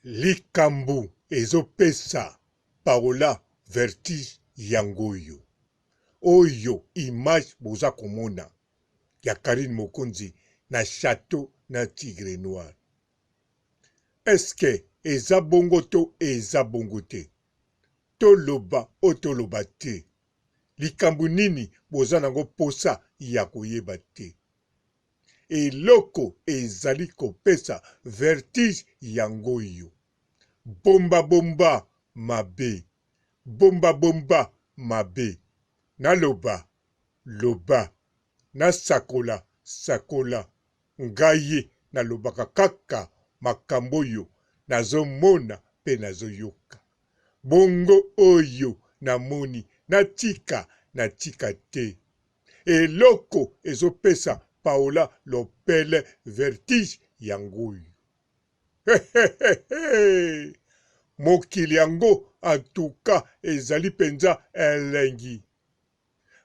Likambu ezo pesa Paola vertige yango oyo. Oyo image boza komona ya Carine Mokonzi na chateau na Tigre Noir. Est ce que eza bongo to eza bongo te? Toloba o toloba te? Likambu nini boza nango posa ya koyeba te? Eloko ezali kopesa vertige yango oyo. Bomba bomba mabe. Bomba bomba mabe. Naloba loba. Nasakola sakola. Ngai nalobaka kaka makambo oyo nazomona pe nazoyoka. Bongo oyo namoni natika natika te. Eloko ezo pesa Paola lopele vertige yango oyo. Hehehehe! Mokili yango en tout cas ezali penza elengi.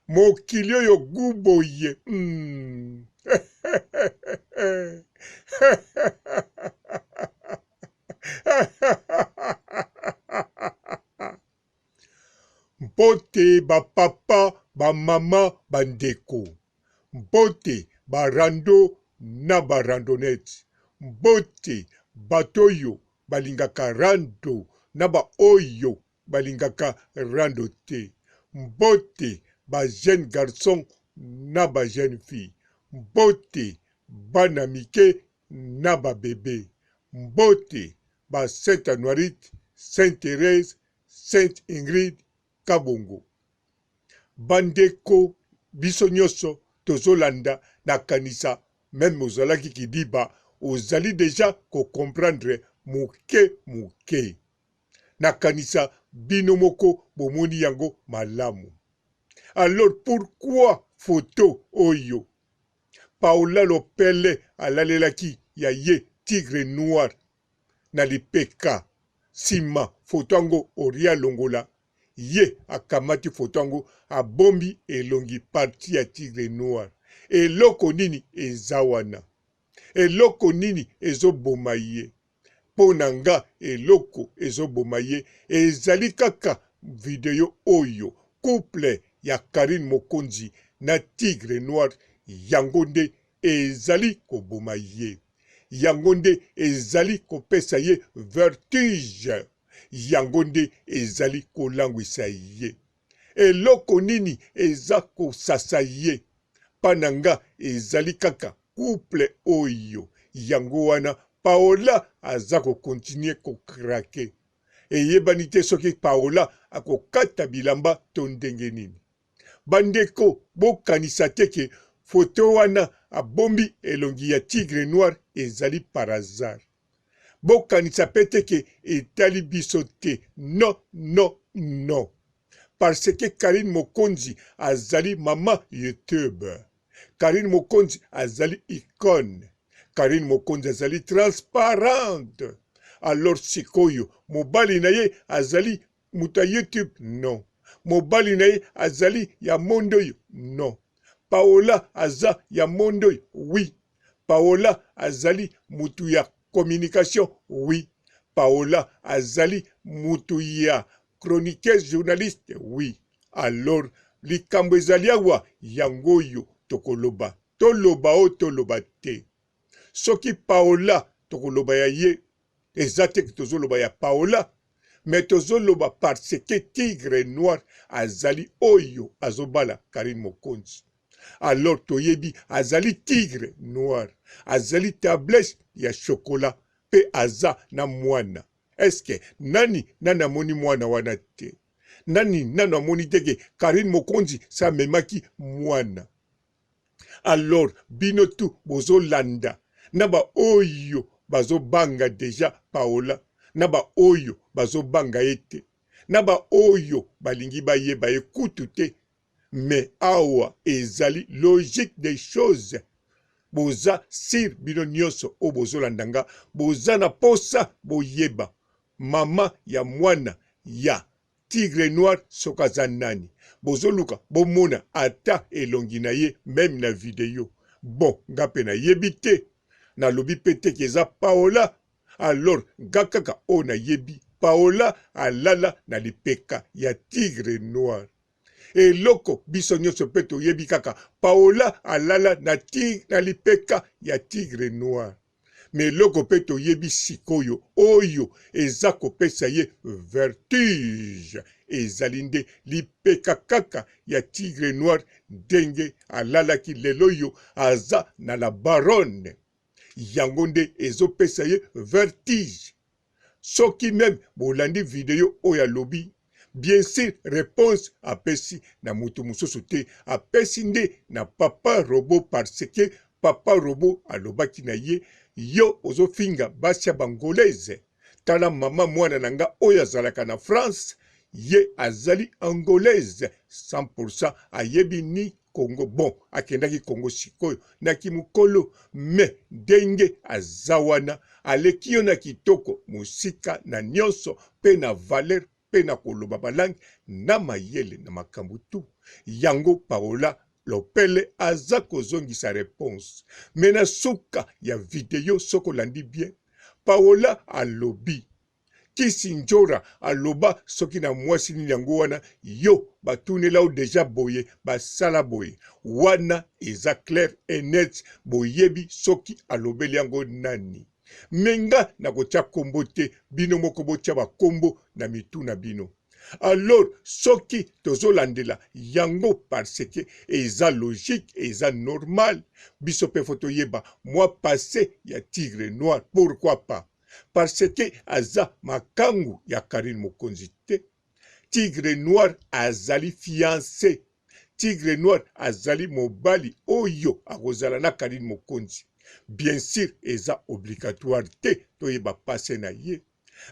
Mokili oyo gout boye hum! Hehehehe! Mbote ba papa, ba mama, ba ndeko. Mbote ba rando na ba randonnettes. Mbote bato oyo balingaka rando na ba oyo balingaka rando te. Mbote ba jeunes garçons na ba jeunes filles. Mbote bana mike na ba bebes. Mbote ba Sainte Anuarite, Sainte Therèse, Sainte Ingrid Kabongo. Ba ndeko biso nioso tozo landa na kanisa meme ozalaki kidiba ozali dejà ko comprendre muke muke. Na kanisa bino moko bomoni yango malamu. Alors pourquoi photo oyo Paola Lopele alalelaki ya ye tigre noir na lipeka sima photo yango oria longola ye akamati photo yango abombi elongi partie ya tigre noir eloko nini eza wana eloko nini ezo boma ye po na nga eloko ezo boma ye ezali kaka video oyo couple ya Carine Mokonzi na tigre noir yango nde ezali koboma ye. Yango nde ezali kopesa ye vertige. Yango nde ezali kolangwisa ye. Eloko nini eza kosasa ye? Pa na nga ezali kaka couple oyo. Yango wana Paola aza ko continuer ko craquer. Eyebani te soki Paola akokata bilamba to ndenge nini. Ba ndeko bo kanisa te ke photo wana abombi elongi ya tigre noir ezali par hasard. Bo kanisa pe te ke etali biso te non non non. Parce que Carine Mokonzi azali maman YouTube. Carine Mokonzi azali icone. Carine Mokonzi azali transparente. Alors sikoyo mobali na ye azali Moto ya YouTube non. Mobali na ye azali ya monde oyo non. Paola aza ya monde oyo oui. Paola azali mutu ya communication oui. Paola azali mutu ya chroniqueuse journaliste oui. Alors likambo ezali awa yango oyo tokoloba. Toloba o toloba te. Soki Paola tokoloba ya ye Eza te que tozo loba ya Paola mais tozo loba parce que tigre noir azali oyo azo bala Carine Mokonzi. Alors toyebi azali tigre noir, azali tablesse ya chocolat pe aza na mwana. Est-ce que nani nani amoni mwana wana te? Nani nanu amoni te que Carine Mokonzi sa amemaki mwana? Alors bino tout bozo landa na ba oyo bazo banga dejà Paola na ba oyo bazo banga ye te na ba oyo balingi bayeba ye kutu te mais awa ezali logique des choses boza sur bino nionso oyo bozo landa nga boza na posa boyeba maman ya mwana ya Tigre noir soki aza nani bozoluka bomona ata elongi na ye meme na video bon nga pe nayebi te nalobi pe te ke eza Paola. Alors nga kaka oyo nayebi Paola alala na lipeka ya tigre noir. Eloko biso nionso pe toyebi kaka Paola alala na tigre na lipeka ya tigre noir. Mais eloko pe toyebi sikoyo oyo eza kopesa ye vertige ezali nde lipeka kaka ya tigre noir ndenge alalaki lelo oyo aza na la baronne. Yango nde ezo pesa ye vertige. Soki meme bolandi video oyo alobi, bien sur reponse apesi na mutu mususu te, apesi nde na papa robot parce que papa robot alobaki na ye yo ozo finga basi ya b'angolaise, tala mama mwana na nga oyo azalaka na France ye azali angolaise 100% ayebi ni Congo bon akendaki Congo sikoyo na kimukolo mais ndenge aza wana aleki yo na kitoko musika na nionso pe na valeur pe na koloba ba langue na mayele na makambu tout yango Paola Lopele aza kozongisa reponse mais na suka ya video soki olandi bien Paola alobi Kisi ndjora aloba soki na mwasi nini yango wana yo batunela yo dejà boye basala boye wana eza clair et net boyebi soki alobeli yango nani mais nga nakotia kombo te bino moko botia ba kombo na mitu na bino alors soki tozolandela yango parce que eza logique eza normal biso pe faut toyeba mwa passe ya tigre noir pourquoi pas parce que aza makangu ya Carine Mokonzi te. Tigre Noir azali fiance. Tigre Noir azali mobali oyo akozala na Carine Mokonzi. Bien sur eza obligatoire te toyeba passe na ye.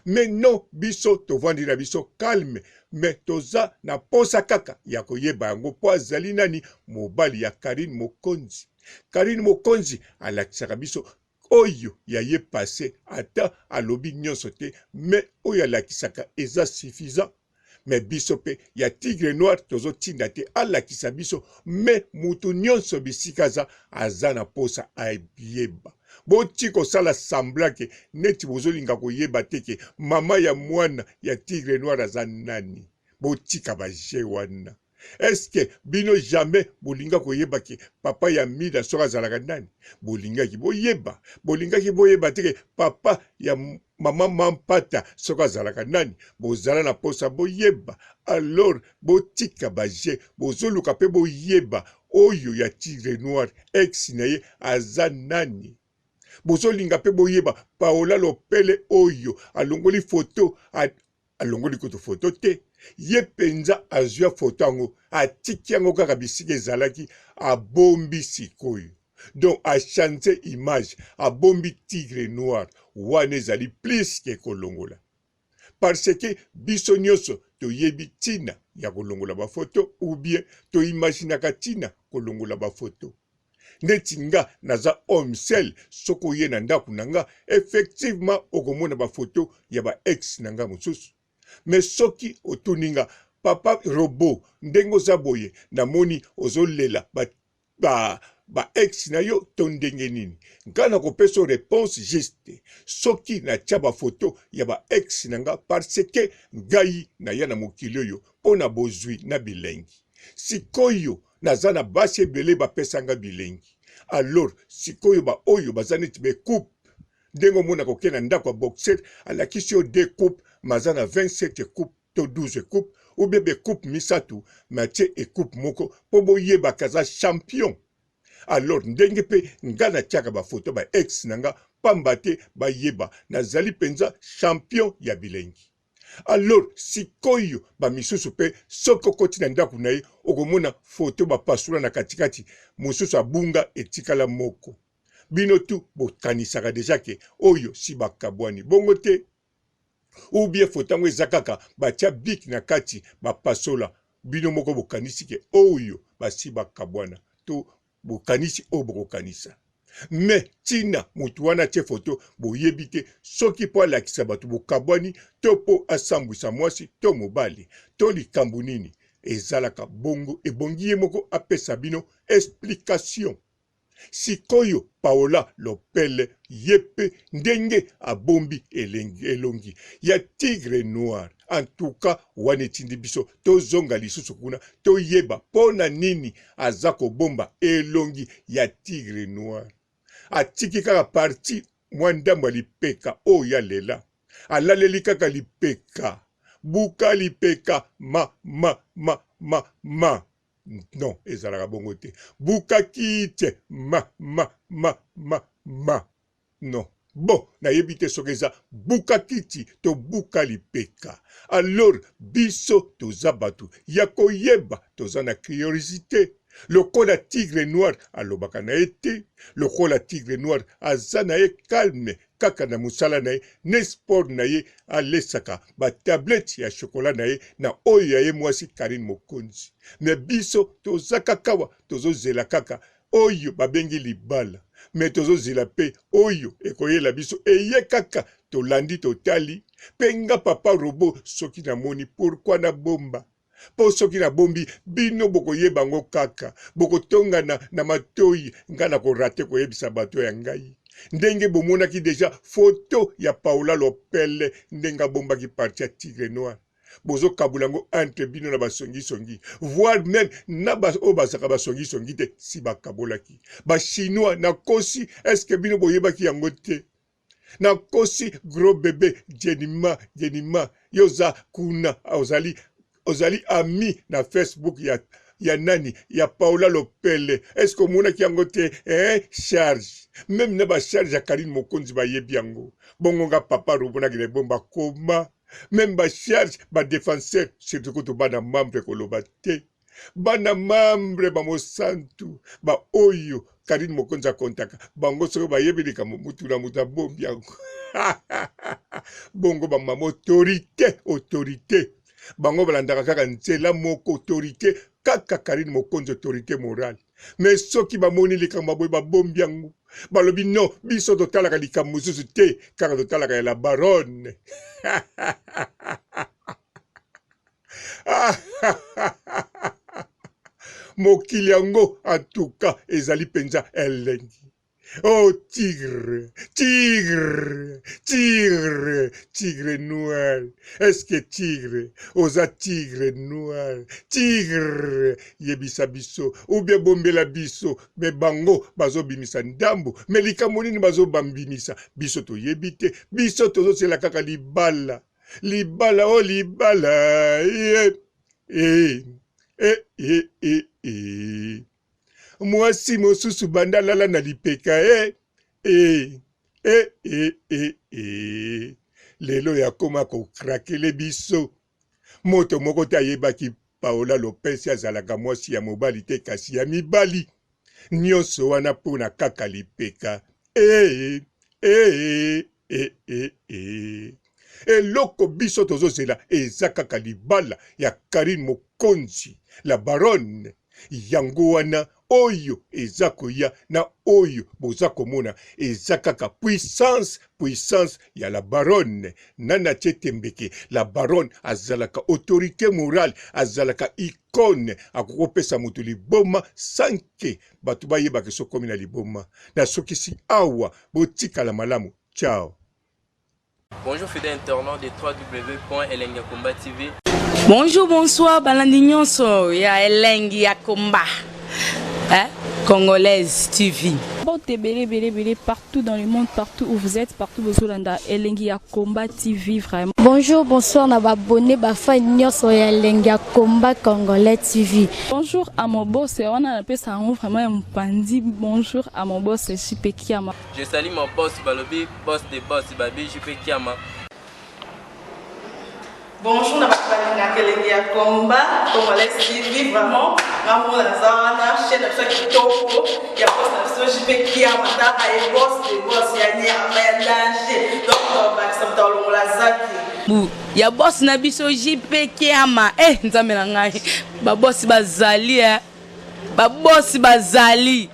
Mais non biso tovandi na biso calme mais toza na posa kaka ya koyeba yango po azali nani mobali ya Carine Mokonzi. Carine Mokonzi alakisaka biso Oyo ya ye passe ata alobi nionso te mais oyo alakisaka eza suffisant mais biso pe ya tigre noir tozo tinda te alakisa biso mais mutu nionso bisika aza aza na posa ayeba boti kosala semblant ke neti bozolinga koyeba te ke mama ya mwana ya tigre noir aza nani botika ba jeu wana. Est ce que bino jamais bolinga koyeba ke papa ya Mida soki azalaka nani? Bolingaki boyeba, bolingaki boyeba te ke papa ya mama Mampata soki azalaka nani? Bozala na posa boyeba. Alors botika ba jeux, bozoluka pe boyeba oyo ya Tigre Noir ex na ye aza nani? Bozolinga pe boyeba Paola Lopele oyo alongoli photo Alongoli kutu foto te, ye penza azua foto yango atiki yango kaka bisika ezalaki abombi sikoyo donc a change image abombi tigre noir wana ezali plus que kolongola parce que biso nioso toyebi tina ya kolongola ba foto ou bien to imaginaka tina kolongola ba foto. Neti nga naza homme seul soki oye na ndaku na nga effectivement okomona ba photo ya ba ex na nga mosusu mais soki otuni nga papa robot ndenge oza boye namoni ozolela ba, ba, ba ex na yo to ndenge nini nga nakopesa yo reponse juste soki natia ba photo ya ba ex na nga parce que ngai naya na mokili oyo mpo na bozwi na bilengi sikoyo Naza na basi ebele ba pesa nga bilengi alors sikoyo ba oyo baza neti be coupe ndenge omonaka oke na ndako ya boxer alakisi yo deux coupe mais aza na 27 coupe to 12 coupe ou bien be coupe misatu mais atie ecoupe moko po boyeba ke aza champion alors ndenge pe nga natiaka ba photo ba ex na nga pamba te bayeba nazali penza champion ya bilengi. Alors sikoyo ba misusu pe soki okoti na ndaku na ye okomona photo ba pasula na katikati mususu abunga etikala moko. Bino tout bokanisaka dejà ke oyo si bakabwani bongo te? Ou bien photo yango eza kaka batia bic na kati ba pasola bino moko bokanisi ke oyo basi bakabwana to Bokanisi oyo bokokanisa. Mais tina mutu wana atie photo boyebi te soki po alakisa batu bokabwani to po asambwisa mwasi to mobali to likambu nini ezalaka bongo ebongi ye moko apesa bino explication. Sikoyo Paola Lopele ye pe ndenge abombi elongi ya Tigre Noir en tout cas wana etindi biso tozonga lisusu kuna toyeba pona nini aza kobomba elongi ya Tigre Noir. Atiki kaka partie mwa ndambo ya lipeka oyo alela. Alaleli kaka lipeka. Buka lipeka ma ma ma ma ma. Non, ezalaka bongo te. Buka kite ma ma ma ma ma. Non. Bon, nayebi te soki eza buka kiti to buka lipeka. Alors biso toza bato ya koyeba, toza na curiosite. Lokola Tigre Noir alobaka na ye te, lokola Tigre Noir aza na ye calme kaka na mosala na ye ne sport na ye alesaka ba tablette ya chocolat na ye na oyo ya ye mwasi Carine Mokonzi. Mais biso toza kakawa tozozela kaka oyo babengi libala mais tozozela pe oyo ekoyela biso eye kaka tolandi totali pe nga papa robot soki namoni pourquoi nabomba Po soki na bombi bino bokoyeba ngo kaka bokotongana na matoyi nga nako rate koyebisa bato ya ngai ndenge bomonaki dejà photo ya Paola Lopele ndenge abombaki partie ya Tigre Noir bozokabula ngo entre bino na basongisongi voir meme na ba oyo bazalaka basongisongi te si bakabolaki ba chinois nakosi est ce que bino boyebaki yango te Nakosi gros bebe Jenima Jenima yo oza kuna ozali ozali ami na Facebook ya ya nani ya Paola Lopele est ce que omonaki yango te eh charge meme na ba charge ya Carine Mokonzi bayebi yango bongo nga papa Robo na Grebomba koma meme ba charge ba defenseur surtout kutu bana membre koloba te Bana membre ba mosantu ba oyo Carine Mokonzi akontaka bango soki bayebi likambo mutu na mutu abombi yango bongo ba mama autorite autorite bango balandaka kaka nzela moko autorite kaka Carine Mokonzi autorite morale mais soki bamoni likambo boye babombi yango balobi non biso totalaka likambo mosusu te kaka totalaka ya la baronne mokili yango antuka ezali mpenza elengi oh tigre tigre tigre tigre noir eske tigre oza tigre noir tigre yebisa biso ubie bombela biso me bango bazobimisa ndambo me likambo nini bazobambimisa biso toyebi te biso tozosela kaka libala libala o oh, libala ye e e e e e mwasi mosusu banda lala na lipeka e e e e e e lelo yakoma kokrakele biso moto moko te ayebaki Paola Lopez azalaka mwasi ya mobali te kasi ya mibali Nionso wana po na kaka lipeka ee ee ee ee ee. Eloko biso tozozela eza kaka libala ya Carine Mokonzi la baronne yango wana oyo eza koya na oyo boza komona eza kaka puissance puissance ya la baronne nani atie tembe ke la baronne azalaka autorite morale azalaka icone akoki kopesa moto liboma sans ke bato bayeba ke sokomi na liboma nasukisi awa botikala malamu ciao Bonjour fidèles internautes de www.elengiyakomba TV. Bonjour, bonsoir, balandi nyonso ya elengi ya komba. Hein? Congolaise TV. Mbote ebele ebele ebele partout dans le monde, partout où vous êtes, partout bozolanda elengi ya Combat TV vraiment. Bonjour, bonsoir na ba abonnés ba fans nyonso ya elengi ya Combat Congolais TV. Bonjour à mon boss, wana napesa yango vraiment ya mopanzi. Bonjour à mon boss JP Kiama. Je salue mon boss balobi boss de boss babi JP Kiama. Bonjour na bato balingaka elengi ya combat congolais TV vraiment nga moko naza wana chaîne na biso ya kitoko ya boss na biso JP Kiama tala ye boss de boss ya nyama ya danger donc tobakisa moto alongola zaki bu ya boss na biso JP Kiama eh nzambe na ngai ba boss bazali eh ba boss bazali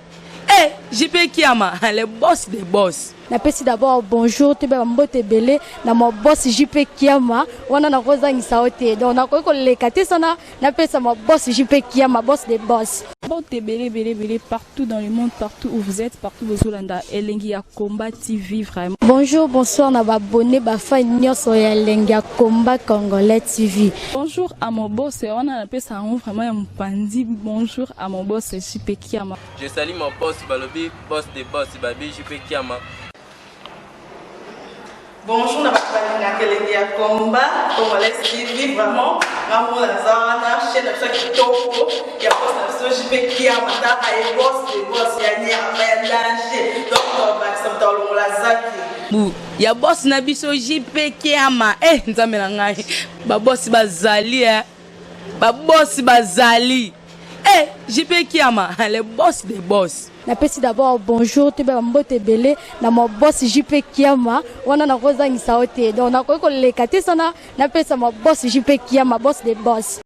eh JP Kiama le boss de boss napesi d'abord bonjour toyeba bambote ebele na ma boss jp kiama wana nakozangisa yo te donc nakoki koleka te sana napesa ma boss jp kiama boss de boss. Mbote ebele ebele ebele partout dans le monde, partout où vous êtes, partout bozolanda Elengi ya Combat TV vraiment. Bonjour, bonsoir na ba abonné, ba fan nyonso ya Elengi ya Combat Congolais TV. Bonjour à mon boss, wana napesa yango vraiment ya mopanzi. Bonjour à mon boss JP Kiama. Je salue mon boss balobi boss de boss babi JP Kiama. Bonjour na bato balingaka Elengi ya Combat Congolais TV, vraiment nga moko naza wana, chaîne na biso ya kitoko ya boss na biso JP Kiama. Taka ye, boss de boss ya nyama ya danger, donc bakisa moto alongola zaki. Bu ya boss na biso JP Kiama. Eh, Nzambe na ngai, babosi bazali e, babosi bazali e, JP Kiama, le boss de boss. Napesi d'abord bonjour, toyeba bambote ebele na ma boss JP Kiama. Wana nakozangisa yo te, donc nakoki koleka te sana napesa ma boss JP Kiama, boss de boss.